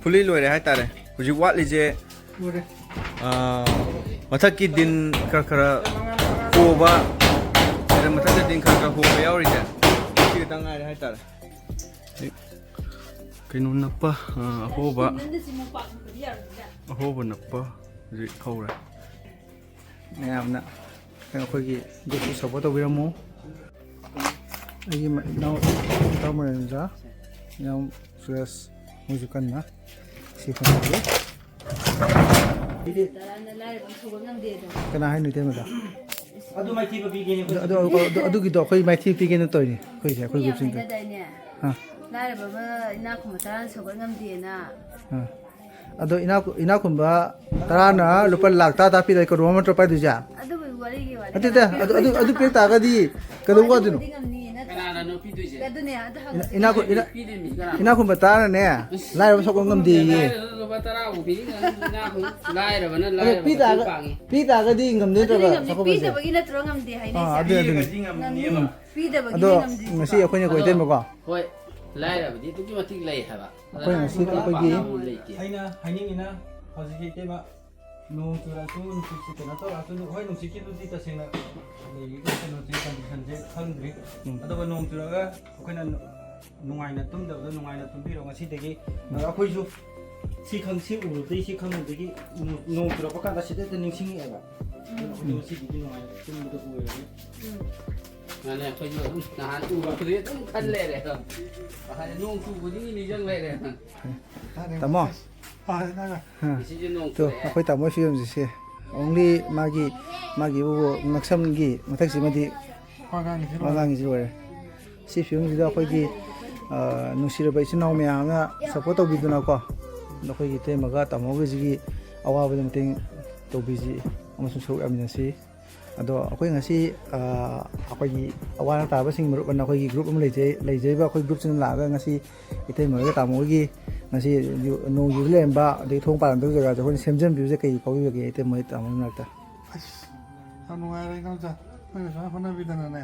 ꯐꯨꯜꯂꯤ ꯂꯣꯏꯔꯦ ꯍꯥꯏꯇꯥꯔꯦ꯫ ꯍꯧꯖꯤꯛ ꯋꯥꯠꯂꯤꯁꯦ, ꯂꯣꯏꯔꯦ꯫ ꯑ, ꯃꯊꯛꯀꯤ ꯗꯤꯟ ꯈꯔ ꯈꯔ ꯍꯣꯕ, ꯑꯗ ꯃꯊꯛꯇ ꯗꯤꯟ ꯈꯔ ꯈꯔ ꯍꯣꯕ ꯌꯥꯎꯔꯤꯁꯦ, ꯁꯤ ꯈꯛꯇꯪ ꯉꯥꯏꯔꯦ ꯍꯥꯏꯇꯥꯔꯦ꯫ ꯀꯩꯅꯣ ꯅꯞꯄ, ꯑ, ꯑꯍꯣꯕ, ꯑꯍꯣꯕ ꯅꯞꯄ ꯍꯧꯖꯤꯛ ꯍꯧꯔꯦ꯫ ꯃꯌꯥꯝꯅ ꯑꯩꯈꯣꯏꯒꯤ ꯒ꯭ꯔꯨꯞꯁꯨ ꯁꯞꯄꯣꯔꯠ ꯇꯧꯕꯤꯔꯝꯃꯨ꯫ ꯑꯩꯒꯤ ꯏꯅꯥꯎ, ꯏꯇꯥꯎ ꯃꯔꯦꯟꯗ꯭ꯔ, ꯏꯅꯥꯎ ꯁꯨꯔꯦꯁ, ꯃꯣꯏꯁꯨ ꯀꯟꯅ ꯁꯤ ꯍꯣꯠꯅꯔꯤ꯫ ꯇꯔꯥꯅ ꯂꯥꯏꯔꯕ ꯁꯧꯒꯠ ꯉꯝꯗꯦꯗꯣ꯫ ꯀꯅꯥ ꯍꯥꯏꯅꯣ, ꯏꯇꯩꯃꯗ? ꯑꯗꯨ ꯃꯥꯏꯊꯤꯕ ꯄꯤꯒꯦꯅꯦ ꯑꯩꯈꯣꯏ꯫ ꯑꯗꯨ, ꯑꯗꯨ, ꯑꯗꯨ, ꯑꯗꯨꯒꯤꯗꯣ ꯑꯩꯈꯣꯏ ꯃꯥꯏꯊꯤꯕ ꯄꯤꯒꯦꯅ ꯇꯧꯔꯤꯅꯦ, ꯑꯩꯈꯣꯏꯁꯦ, ꯑꯩꯈꯣꯏ ꯃꯤ ꯌꯥꯝ ꯒ꯭ꯔꯨꯞꯁꯤꯡꯗ꯫ ꯍꯥꯏꯅꯗꯥꯏꯅꯦ? ꯑꯥ꯫ ꯂꯥꯏꯔꯕ ꯑꯃ ꯏꯅꯥꯛ ꯈꯨꯟꯕ ꯇꯔꯥꯅ ꯁꯧꯒꯠ ꯉꯝꯗꯦꯅ꯫ ꯑꯥ꯫ ꯑꯗꯣ ꯏꯅꯥꯛ-, ꯏꯅꯥꯛ ꯈꯨꯟꯕ ꯇꯔꯥꯅ ꯂꯨꯄꯥ ꯂꯥꯛ ꯇꯔꯥ ꯇꯔꯥ ꯄꯤꯔꯗꯤ ꯀꯔꯣꯔ ꯑꯃ ꯅꯠꯇ꯭ꯔꯣ ꯄꯥꯏꯗꯣꯏꯁꯦ? ꯑꯗꯨꯕꯨꯗꯤ ꯋꯥꯔꯤꯒꯤ ꯋꯥꯅꯤ꯫ ꯅꯠꯇꯦꯗ, ꯑꯗꯨ, ꯑꯗꯨ, ꯑꯗꯨ ꯄꯤꯔꯛ ꯇꯥꯔꯒꯗꯤ ꯀꯩꯗꯧ ꯋꯥꯗꯣꯏꯅꯣ? ꯑꯗꯨꯕꯨꯗꯤ ꯉꯝꯅꯤꯌꯦ, ꯅꯠꯇ꯭ꯔꯥ? ꯀꯅꯥꯅꯅꯣ ꯄꯤꯗꯣꯏꯁꯦ? ꯑꯗꯨꯅꯦ, ꯑꯗꯨ ꯍꯪꯉꯁꯤ꯫ ꯏꯅꯥꯛ ꯈꯨ-, ꯏꯅꯥꯛ-, ꯄꯤꯗꯣꯏ ꯃꯤ ꯀꯅꯥꯅꯣ? ꯏꯅꯥꯛ ꯈꯨꯟꯕ ꯇꯔꯥꯅꯅꯦ, ꯂꯥꯏꯔꯕ ꯁꯧꯒꯠ ꯉꯝꯗꯦꯌꯦ꯫ ꯂꯥꯏꯔꯕ ꯂꯨꯄꯥ ꯇꯔꯥꯕꯨ ꯄꯤꯅꯤꯡꯉꯥꯏ ꯏꯅꯥꯛ ꯈꯨꯟ-, ꯂꯥꯏꯔꯕꯅ ꯑꯗꯣ ꯂꯥꯏꯔꯕ ꯄꯤ ꯃꯇꯦꯡ ꯇꯥꯔꯒ-, ꯄꯥꯡꯉꯤ꯫ ꯄꯤ ꯇꯥꯔꯒꯗꯤ ꯉꯝꯗꯣꯏ ꯑꯗꯨꯗꯤ ꯅꯠꯇ꯭ꯔꯕ ꯉꯝꯗꯦ, ꯁꯧꯒꯠꯄꯁꯦ? ꯄꯤꯗꯕꯒꯤ ꯅꯠꯇ꯭ꯔꯣ ꯉꯝꯗꯦ ꯍꯥꯏꯅꯩꯁꯦ? ꯑꯥ, ꯑꯗꯨ, ꯑꯗꯨꯅꯤ꯫ ꯄꯤꯔꯒꯗꯤ ꯉꯝꯅꯤꯕ꯫ ꯎꯝ꯫ ꯄꯤꯗꯕꯒꯤꯅꯦ ꯑꯗꯣ ꯉꯝꯗ꯭ꯔꯤꯁꯦ꯫ ꯉꯁꯤ ꯑꯩꯈꯣꯏꯅ ꯑꯗꯣ ꯀꯣꯏ ꯇꯩꯃꯀꯣ꯫ ꯍꯣꯏ, ꯂꯥꯏꯔꯕꯗꯤ ꯑꯗꯨꯛꯀꯤ ꯃꯇꯤꯛ ꯂꯩ ꯍꯥꯏꯕ꯫ ꯑꯩꯈꯣꯏ ꯉꯁꯤ ꯑꯩꯈꯣꯏꯒꯤ ꯄꯥꯝꯕ ꯂꯩꯇꯦ꯫ ꯑꯩꯅ ꯍꯥꯏꯅꯤꯡꯉꯤꯅ ꯍꯧꯖꯤꯛꯀꯤ ꯏꯇꯩꯃ ꯅꯣꯡ ꯆꯨꯔꯁꯨ, ꯅꯨꯡꯁꯤꯠꯁꯦ ꯀꯩꯅꯣ ꯇꯧꯔꯁꯨ, ꯍꯣꯏ, ꯅꯨꯡꯁꯤꯠꯀꯤꯗꯨꯗꯤ ꯇꯁꯦꯡꯅ ꯂꯩꯔꯤꯕ ꯀꯩꯅꯣꯁꯦ, ꯀꯟꯗꯤꯁꯟꯁꯦ ꯈꯪꯗ꯭ꯔꯤ꯫ ꯎꯝ꯫ ꯑꯗꯨꯒ ꯅꯣꯡ ꯆꯨꯔꯒ ꯑꯩꯈꯣꯏꯅ ꯅꯨꯡꯉꯥꯏꯅ ꯇꯨꯝꯗꯕꯗꯣ ꯅꯨꯡꯉꯥꯏꯅ ꯇꯨꯝꯕꯤꯔꯣ ꯉꯁꯤꯗꯒꯤ꯫ ꯎꯝ꯫ ꯑꯩꯈꯣꯏꯁꯨ ꯁꯤ ꯈꯪ-, ꯁꯤ ꯎꯔꯨꯕꯗꯒꯤ, ꯁꯤ ꯈꯪꯉꯨꯕꯗꯒꯤ ꯅꯣꯡ, ꯅꯣꯡ ꯆꯨꯔꯛꯄ ꯀꯥꯟꯗ ꯁꯤꯗ ꯍꯦꯛꯇ ꯅꯤꯡꯁꯤꯡꯉꯛꯑꯦꯕ꯫ ꯑꯗꯨꯅ ꯑꯩꯈꯣꯏꯁꯨ ꯎꯝ꯫ ꯉꯁꯤꯗꯒꯤ ꯅꯨꯡꯉꯥꯏꯅ ꯇꯨꯝꯕꯗꯣ ꯑꯣꯏꯔꯒꯦ꯫ ꯎꯝ꯫ ꯃꯥꯅꯦ, ꯑꯩꯈꯣꯏꯁꯨ ꯑꯗꯨꯝ ꯅꯍꯥꯟ ꯎꯕꯗꯨꯗꯤ ꯑꯗꯨꯝ ꯈꯜ ꯂꯩꯔꯦ꯫ ꯅꯍꯥꯟ ꯅꯣꯡ ꯆꯨꯕꯗꯨꯒꯤ ꯅꯤꯡꯁꯤꯡ ꯂꯩꯔꯦ꯫ ꯇꯥꯃꯣ꯫ ꯐꯔꯦ, ꯅꯪ꯫ ꯉꯁꯤꯁꯨ ꯅꯣꯡ ꯇꯣ, ꯆꯨꯔꯛꯑꯦ꯫ ꯑꯩꯈꯣꯏ ꯇꯥꯃꯣ ꯐꯤꯕꯝꯁꯦ ꯁꯤ꯫ Only ꯃꯥꯒꯤ, ꯃꯥꯒꯤ ꯎ ꯉꯛꯁꯝꯒꯤ ꯃꯊꯛꯁꯤꯃꯗꯤ ꯋꯥꯉꯥꯡꯒꯤꯁꯤ ꯂꯣꯏꯔꯦ꯫ ꯁꯤ ꯐꯤꯕꯝꯁꯤꯗ ꯑꯩꯈꯣꯏꯒꯤ, ꯑ, ꯅꯨꯡꯁꯤꯔꯕ ꯏꯆꯤꯟ ꯏꯅꯥꯎ ꯃꯌꯥꯝꯅ support ꯇꯧꯕꯤꯗꯨꯅꯀꯣ, ꯑꯩꯈꯣꯏꯒꯤ ꯏꯇꯩꯃꯒ ꯇꯥꯃꯣꯒꯤꯁꯤꯒꯤ ꯑꯋꯥꯕꯗ ꯃꯇꯦꯡ ꯇꯧꯕꯤꯁꯤ ꯑꯃꯁꯨꯡ ꯁꯔꯨꯛ ꯌꯥꯃꯤꯟꯅꯁꯤ꯫ ꯑꯗꯣ ꯑꯩꯈꯣꯏ ꯉꯁꯤ, ꯑ, ꯑꯩꯈꯣꯏꯒꯤ ꯑꯋꯥ ꯑꯅꯥ ꯇꯥꯕꯁꯤꯡ ꯃꯔꯨꯞ ꯑꯅ ꯑꯩꯈꯣꯏꯒꯤ group ꯑꯃ ꯂꯩꯖꯩ, ꯂꯩꯖꯔꯤꯕ ꯑꯩꯈꯣꯏ groupꯁꯤꯅ ꯂꯥꯛꯑꯒ ꯉꯁꯤ ꯏꯇꯩꯃ ꯍꯣꯏꯒ ꯇꯥꯃꯣ ꯍꯣꯏꯒꯤ ꯉꯁꯤ ꯌꯨ-, ꯅꯣꯡ ꯌꯨꯔ ꯂꯩꯔꯝꯕ, ꯑꯗꯩ ꯊꯣꯡ ꯄꯥꯜꯂꯝꯗꯕ ꯖꯒꯥꯁꯦ ꯑꯩꯈꯣꯏꯅ ꯁꯦꯝꯖꯟꯕꯤꯕꯁꯦ ꯀꯩ ꯐꯥꯎꯕꯤꯕꯒꯦ ꯏꯇꯩꯃ ꯍꯣꯏ ꯇꯥꯃꯣ ꯍꯣꯏ ꯃꯔꯛꯇ? ꯑꯁ, ꯌꯥꯝ ꯅꯨꯡꯉꯥꯏꯔꯦ ꯏꯅꯥꯎꯆꯥ, ꯅꯣꯏꯅ ꯁꯨꯃꯥꯏꯅ ꯍꯣꯠꯅꯕꯤꯗꯅꯅꯦ꯫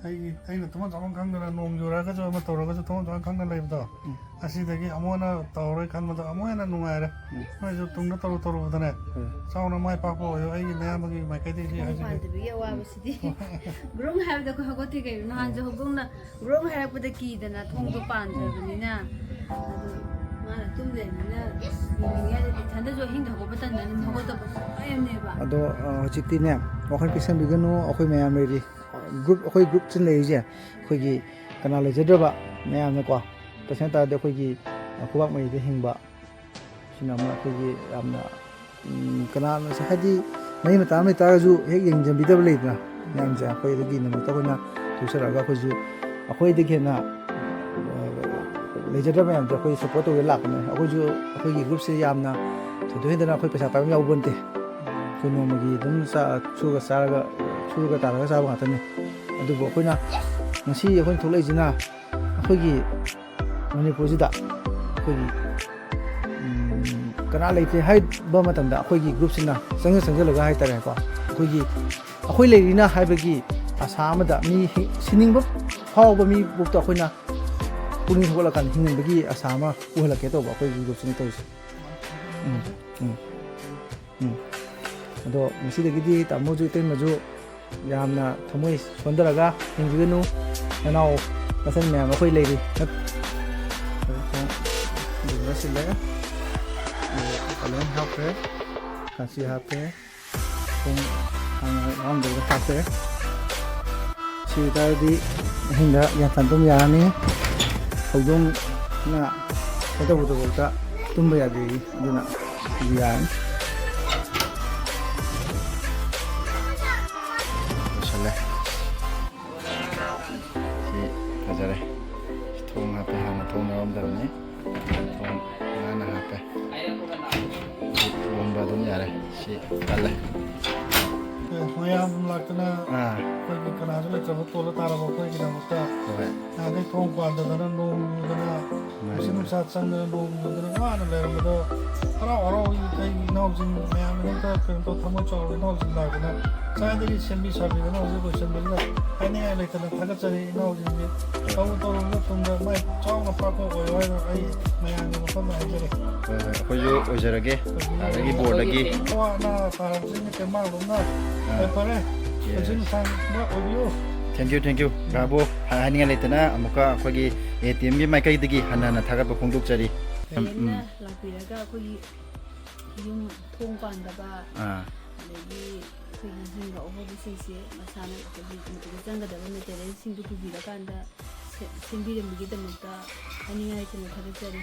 ꯑꯩꯒꯤ, ꯑꯩꯅ ꯊꯣꯡꯐꯝ ꯆꯥꯐꯝ ꯈꯪꯗꯅ, ꯅꯣꯡ ꯌꯨꯔꯛꯑꯒꯁꯨ ꯑꯃ ꯇꯧꯔꯒꯁꯨ ꯊꯣꯡꯐꯝ ꯆꯥꯐꯝ ꯈꯪꯗꯅ ꯂꯩꯕꯗꯣ, ꯎꯝ꯫ ꯑꯁꯤꯗꯒꯤ ꯑꯃꯨꯛ ꯍꯟꯅ ꯇꯧꯔꯔꯣꯏ ꯈꯟꯕꯗꯣ ꯑꯃꯨꯛ ꯍꯦꯟꯅ ꯅꯨꯡꯉꯥꯏꯔꯦ꯫ ꯎꯝ꯫ ꯅꯣꯏꯁꯨ ꯇꯨꯡꯗ ꯇꯧꯔꯨ ꯇꯧꯔꯨꯕꯗꯅꯦ, ꯎꯝ꯫ ꯆꯥꯎꯅ ꯃꯥꯏ ꯄꯥꯛꯄ ꯑꯣꯏꯌꯣ꯫ ꯑꯩꯒꯤ ꯅꯌꯥꯝꯕꯒꯤ ꯃꯥꯏꯀꯩꯗꯒꯤ ꯊꯣꯡ ꯍꯥꯏꯖꯒꯦ꯫ ꯄꯥꯟꯗꯕꯒꯤ ꯑꯋꯥꯕꯁꯤꯗꯤ꯫ ꯒ꯭ꯔꯨꯝ ꯍꯥꯏꯕꯗ ꯑꯩꯈꯣꯏ ꯍꯧꯒꯠꯇꯦ ꯀꯩꯅꯣ꯫ ꯅꯍꯥꯟꯁꯨ ꯎꯝ꯫ ꯍꯧꯗꯣꯡꯅ ꯒ꯭ꯔꯣꯡ ꯍꯥꯏꯔꯛꯄꯗ ꯀꯤꯗꯅ ꯊꯣꯡꯗꯣ ꯄꯥꯟꯗ꯭ꯔꯕꯅꯤꯅ, ꯑꯗꯨ ꯃꯥꯅ ꯇꯨꯝ ꯂꯩꯕꯅꯤꯅ, ꯌꯦꯡꯅꯤꯡꯉꯥꯏꯗꯤ ꯏꯊꯟꯗꯁꯨ ꯑꯍꯤꯡꯗ ꯍꯧꯒꯠꯄ ꯇꯟꯗꯅ ꯑꯗꯨꯝ ꯍꯧꯒꯠꯇꯕꯁꯨ ꯃꯌꯥꯝꯅꯦꯕ꯫ ꯑꯗꯣ, ꯑ, ꯍꯧꯖꯤꯛꯇꯤꯅꯦ, ꯋꯥꯈꯜ ꯄꯤꯛꯁꯟꯕꯤꯒꯅꯨ, ꯑꯩꯈꯣꯏ ꯃꯌꯥꯝ ꯂꯩꯔꯤ꯫ Group, ꯑꯩꯈꯣꯏ groupꯁꯤ ꯂꯩꯔꯤꯁꯦ, ꯑꯩꯈꯣꯏꯒꯤ ꯀꯅꯥ ꯂꯩꯖꯗ꯭ꯔꯕ ꯃꯌꯥꯝꯅꯀꯣ, ꯇꯁꯦꯡꯅ ꯇꯥꯔꯗꯤ ꯑꯩꯈꯣꯏꯒꯤ, ꯑ, ꯈꯨꯕꯥꯛ ꯃꯔꯤꯗ ꯍꯤꯡꯕ, ꯁꯤꯅ ꯑꯃꯨꯛ ꯑꯩꯈꯣꯏꯒꯤ ꯌꯥꯝꯅ, ꯎꯝ, ꯀꯅꯥꯅꯁꯨ, ꯍꯥꯏꯗꯤ, ꯃꯔꯤ ꯃꯇꯥ ꯑꯃ ꯂꯩꯇꯥꯔꯒꯁꯨ ꯍꯦꯛ ꯌꯦꯡꯁꯤꯟꯕꯤꯗꯕ ꯂꯩꯗꯅ ꯃꯌꯥꯝꯁꯦ, ꯑꯩꯈꯣꯏ ꯑꯗꯨꯒꯤ ꯅꯨꯃꯤꯠꯇ ꯑꯩꯈꯣꯏꯅ ꯊꯣꯛꯆꯔꯛꯑꯒ ꯑꯩꯈꯣꯏꯁꯨ ꯑꯩꯈꯣꯏꯗꯒꯤ ꯍꯦꯟꯅ, ꯑ, ꯂꯩꯖꯗ꯭ꯔꯕ ꯃꯌꯥꯝꯁꯦ ꯑꯩꯈꯣꯏ support ꯇꯧꯕ ꯂꯥꯛꯄꯅꯦ꯫ ꯑꯩꯈꯣꯏꯁꯨ ꯑꯩꯈꯣꯏꯒꯤ groupꯁꯦ ꯌꯥꯝꯅ ꯊꯣꯏꯗꯣꯛ ꯍꯦꯟꯗꯅ ꯑꯩꯈꯣꯏ ꯄꯩꯁꯥ ꯄꯥꯏꯕ ꯌꯥꯎꯕ ꯅꯠꯇꯦ꯫ ꯑꯩꯈꯣꯏ ꯅꯣꯡꯃꯒꯤ ꯑꯗꯨꯝ ꯆꯥ-, ꯁꯨꯔꯒ ꯆꯥꯔꯒ, ꯁꯨꯔꯒ ꯇꯥꯜꯂꯒ ꯆꯥꯕ ꯉꯥꯛꯇꯅꯤ꯫ ꯑꯗꯨꯕꯨ ꯑꯩꯈꯣꯏꯅ ꯉꯁꯤ ꯑꯩꯈꯣꯏꯅ ꯊꯣꯛꯂꯛꯏꯁꯤꯅ ꯑꯩꯈꯣꯏꯒꯤ ꯃꯅꯤꯄꯨꯔꯁꯤꯗ ꯑꯩꯈꯣꯏꯒꯤ, ꯎꯝ, ꯀꯅꯥ ꯂꯩꯇꯦ ꯍꯥꯏꯕ ꯃꯇꯝꯗ ꯑꯩꯈꯣꯏꯒꯤ groupꯁꯤꯅ ꯆꯪꯁꯤꯟ ꯆꯪꯁꯤꯜꯂꯒ ꯍꯥꯏꯇꯥꯔꯦꯀꯣ, ꯑꯩꯈꯣꯏꯒꯤ, ꯑꯩꯈꯣꯏ ꯂꯩꯔꯤꯅ ꯍꯥꯏꯕꯒꯤ ꯑꯁꯥ ꯑꯃꯗ ꯃꯤ ꯍꯤ-, ꯁꯤꯅꯤꯡꯕ ꯐꯥꯎꯕ ꯃꯤꯐꯥꯎꯗ ꯑꯩꯈꯣꯏꯅ ꯄꯨꯛꯅꯤꯡ ꯊꯧꯒꯠꯂꯀꯥꯟꯗ ꯍꯤꯡꯅꯤꯡꯕꯒꯤ ꯑꯁꯥ ꯑꯃ ꯎꯍꯜꯂꯛꯀꯦ ꯇꯧꯕ ꯑꯩꯈꯣꯏꯒꯤ groupꯁꯤꯅ ꯇꯧꯔꯤꯁꯦ꯫ ꯎꯝ, ꯎꯝ, ꯎꯝ꯫ ꯑꯗꯣ ꯉꯁꯤꯗꯒꯤꯗꯤ ꯇꯥꯃꯣꯁꯨ ꯏꯇꯩꯃꯁꯨ ꯌꯥꯝꯅ ꯊꯃꯣꯏ ꯁꯣꯟꯊꯔꯒ ꯍꯤꯡꯕꯤꯒꯅꯨ꯫ ꯅꯅꯥꯎ ꯅꯆꯟ ꯃꯌꯥꯝ ꯑꯩꯈꯣꯏ ꯂꯩꯔꯤ꯫ ꯑꯗꯨꯒ ꯁꯤꯜꯂꯦ꯫ ꯑꯗꯨꯒ ꯀꯂꯔ ꯍꯥꯞꯈ꯭ꯔꯦ꯫ ꯀꯥꯡꯆꯤ ꯍꯥꯞꯄꯦ꯫ ꯊꯨꯝ ꯍꯥꯟꯅ ꯌꯥꯎꯔꯝꯗꯕꯗ ꯍꯥꯞꯄꯦ꯫ ꯁꯤ ꯑꯣꯏꯇꯥꯔꯗꯤ ꯑꯍꯤꯡꯗ ꯌꯥꯝ ꯀꯟ ꯇꯨꯝ ꯌꯥꯔꯅꯤ꯫ ꯍꯧꯗꯣꯡꯅ ꯀꯩꯗꯧꯕꯗꯐꯥꯎꯗ ꯇꯨꯝꯕ ꯌꯥꯗꯦ꯫ ꯑꯗꯨꯅ ꯁꯤꯗꯤ ꯌꯥꯔꯅꯤ꯫ ꯌꯥꯎꯔꯝꯗꯕꯅꯤ꯫ ꯊꯣꯡ ꯉꯥꯅ ꯍꯥꯞꯄꯦ꯫ ꯁꯤ ꯂꯣꯟꯕ ꯑꯗꯨꯝ ꯌꯥꯔꯦ꯫ ꯁꯤ ꯀꯜꯂꯦ꯫ ꯑꯦ, ꯃꯌꯥꯝ ꯂꯥꯛꯇꯅ ꯑꯥ꯫ ꯑꯩꯈꯣꯏꯒꯤ ꯀꯅꯥꯁꯨ ꯂꯩꯇ꯭ꯔꯕ ꯇꯣꯜꯂ ꯇꯥꯔꯕ ꯑꯩꯈꯣꯏꯒꯤꯗꯃꯛꯇ ꯍꯣꯏ꯫ ꯅꯍꯥꯟꯗꯩ ꯊꯣꯡ ꯄꯥꯟꯗꯗꯅ ꯅꯣꯡ ꯌꯨꯗꯅ ꯃꯥꯅꯤ, ꯅꯨꯡꯁꯤꯠ ꯃꯥꯅꯤ꯫ ꯅꯨꯡꯁꯥ ꯆꯪꯗꯅ ꯅꯣꯡ ꯌꯨꯗꯅ ꯋꯥꯅ ꯂꯩꯔꯝꯕꯗꯣ ꯍꯔꯥꯎ ꯍꯔꯥꯎ ꯑꯩ ꯃꯌꯥꯝꯒꯤꯗꯃꯛꯇ ꯀꯩꯅꯣ ꯇꯧ ꯊꯃꯣꯏ ꯆꯥꯎꯕ ꯏꯅꯥꯎꯁꯤꯡ ꯂꯥꯛꯇꯅ ꯉꯁꯥꯏꯗꯒꯤ ꯁꯦꯝꯕꯤ ꯁꯥꯕꯤꯗꯅ ꯍꯧꯖꯤꯛ ꯂꯣꯏꯁꯤꯟꯕꯁꯤꯗ ꯍꯥꯏꯅꯤꯡꯉꯥꯏ ꯂꯩꯇꯅ ꯊꯥꯒꯠꯆꯔꯤ ꯏꯅꯥꯎꯁꯤꯡꯁꯦ꯫ ꯇꯧꯔꯨ ꯇꯧꯔꯨꯕꯗ ꯇꯨꯡꯗ ꯃꯥꯏ ꯆꯥꯎꯅ ꯄꯥꯛꯄ ꯑꯣꯏꯌꯣ ꯍꯥꯏꯅ ꯑꯩ ꯃꯌꯥꯝꯒꯤ ꯃꯐꯝꯗ ꯍꯥꯏꯖꯔꯤ꯫ ꯍꯣꯏ, ꯍꯣꯏ, ꯑꯩꯈꯣꯏꯁꯨ ꯑꯣꯏꯖꯔꯒꯦ꯫ ꯑꯗꯒꯤ ꯕꯣꯔꯗꯒꯤ꯫ ꯑꯋꯥ ꯑꯅꯥ ꯇꯥꯔꯛꯄꯁꯤꯡꯅ ꯇꯦꯡꯕꯥꯡ ꯂꯨꯝꯅ ꯑꯥ꯫ ꯐꯔꯦ꯫ Yes꯫ ꯂꯩꯁꯤꯡ ꯂꯩꯁꯥꯡ ꯈꯔ ꯑꯣꯏꯕꯤꯌꯨ꯫ Thank you, thank you꯫ ꯕ꯭ꯔꯥꯚꯣ꯫ ꯍꯥꯏꯅꯤꯡꯉꯥꯏ ꯂꯩꯇꯅ ꯑꯃꯨꯛꯀ ꯑꯩꯈꯣꯏꯒꯤ ꯑꯦ ꯇꯤ ꯑꯦꯝꯒꯤ ꯃꯥꯏꯀꯩꯗꯒꯤ ꯍꯟꯅ ꯍꯟꯅ ꯊꯥꯒꯠꯄ ꯐꯣꯡꯗꯣꯛꯆꯔꯤ꯫ ꯎꯝ, ꯎꯝ꯫ ꯂꯥꯛꯄꯤꯔꯒ ꯑꯩꯈꯣꯏꯒꯤ ꯌꯨꯝ ꯊꯣꯡ ꯄꯥꯟꯗꯕ, ꯑꯥ꯫ ꯑꯗꯒꯤ ꯑꯩꯈꯣꯏꯒꯤ ꯌꯨꯝ ꯂꯧꯍꯧꯕꯁꯤꯡꯁꯦ ꯃꯁꯥꯅ ꯑꯩꯈꯣꯏꯒꯤ ꯃꯗꯨꯗ ꯆꯪꯒꯗꯕ ꯃꯦꯇꯔꯤꯌꯦꯜꯁꯤꯡꯗꯨ ꯄꯨꯕꯤꯔꯀꯥꯟꯗ ꯁꯦ-, ꯁꯦꯝꯕꯤꯔꯝꯕꯒꯤꯗꯃꯛꯇ ꯍꯥꯏꯅꯤꯡꯉꯥꯏ ꯂꯩꯇꯅ ꯊꯥꯒꯠꯆꯔꯤ꯫